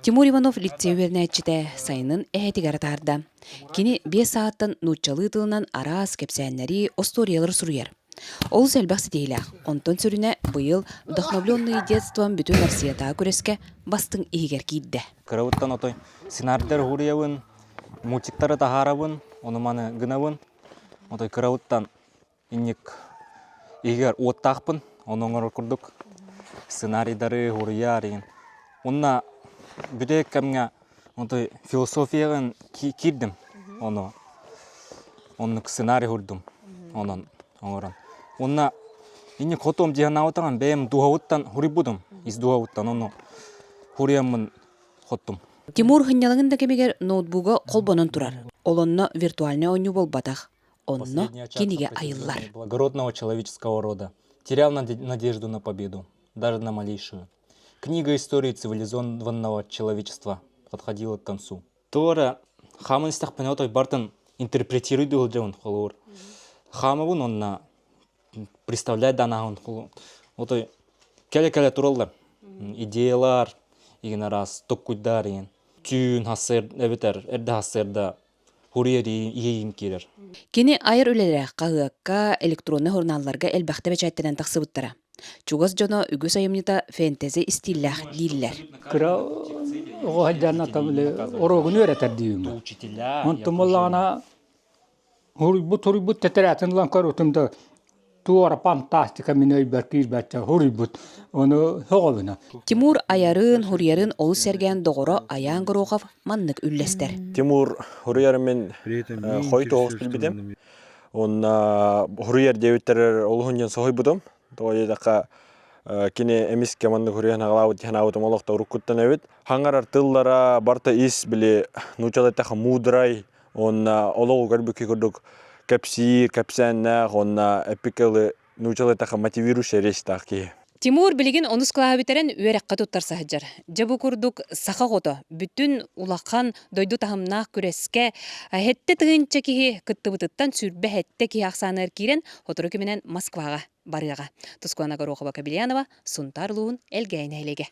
Тимур Иванов лицей үөрэнээччитэ сайынын эһэтигэр атаарда. Кини биэс сааттан нууччалыы тылынан араас кэпсээннэри, остуоруйалары суруйар. Олус элбэх ситиһиилээх. Онтон сүрүнэ быйыл «Вдохновленные детством» бүтүн Россиятааҕы күрэскэ бастыҥ иһигэр киирдэ. Кырабыттан отой сценарийдары уһуруйабын, мультиктары таһаарабын, ону-маны гынабын. Отой кырабыттан инник иһигэр уоттаахпын, ону оҥорор курдук сценарийдары уһуруйар игин. Уонна бүтэһик кэмҥэ отой философияҕын киирдим. Ону оннук сценарий уһурдум. Онон оҥорон. Уонна инник хотуом дии санаабытаҕын бэйэм дууһабыттан хуруйбутум. Ис дууһабыттан ону хуруйаммын хоттум. Тимур сынньалаҥын да кэмигэр ноутбуга холбонон турар. Ол онно виртуальнай оонньуу буолбатах. Онно кинигэ айыллар. Благородного человеческого рода терял надежду на победу, даже на малейшую. Книга истории цивилизованного человечества подходила к концу. Туора хааман истэхпинэ отой бартын интерпретируй дьон холуур. Хаамабын онно представлять данаһын отой кэлэ-кэлэ тураллар. Идеялар игин араас токкуйдар игин. Түүн хассыр эбэтэр эрдэ хассырда хуруйар иэйиим киирэр. Кини айар үлэлэрэ хаһыакка, электроннай сурунаалларга элбэхтэ бэчээттэнэн тахсыбыттара. Чугас дьоно үгүс айымньыта фэнтези истииллээх дииллэр. Кыра оҕо сылдьан уруогун үөрэтэр диибин. Онтум буоллаҕына Суруйбут суруйбут тэтэрээтин ылан көрбүтүм да туора фантастика мин өйбөр киирбэччэ суруйбут. Ону сөҕөбүнэ. Тимур айарын, суруйарын олус сэргээн доҕоро Айаан Горохов маннык үллэстэр. Тимур суруйарын мин хойут оҕус билбитим. Уонна суруйар диэбиттэрэр олуһун диэн соһуйбутум. Тоҕо диэтэххэ кини эмискэ маннык суруйан аҕалаабыт санаабытым олохто уруккуттан эбит. Хаҥарар тыллара барыта ис били нууччалыы эттэххэ мудрай уонна олоҕу көрбүккэ курдук кэпсиир, кэпсээннээх уонна эппиккэ дылы нууччалыы эттэххэ мотивирующая речьтаах киһи. Тимур билигин онус кылааһы бүтэрэн үөрэххэ туттарса сылдьар. Дьэ бу курдук саха оҕото бүтүн улахан дойду таһымнаах күрэскэ сэттэ тыһыынча киһи кыттыбытыттан 27 киһи ахсааныгар киирэн сотору кэминэн Москваҕа барыаҕа. Тускуана Горохова-Кобельянова, Сунтаар улууһун Элгээйи нэһилиэгэ.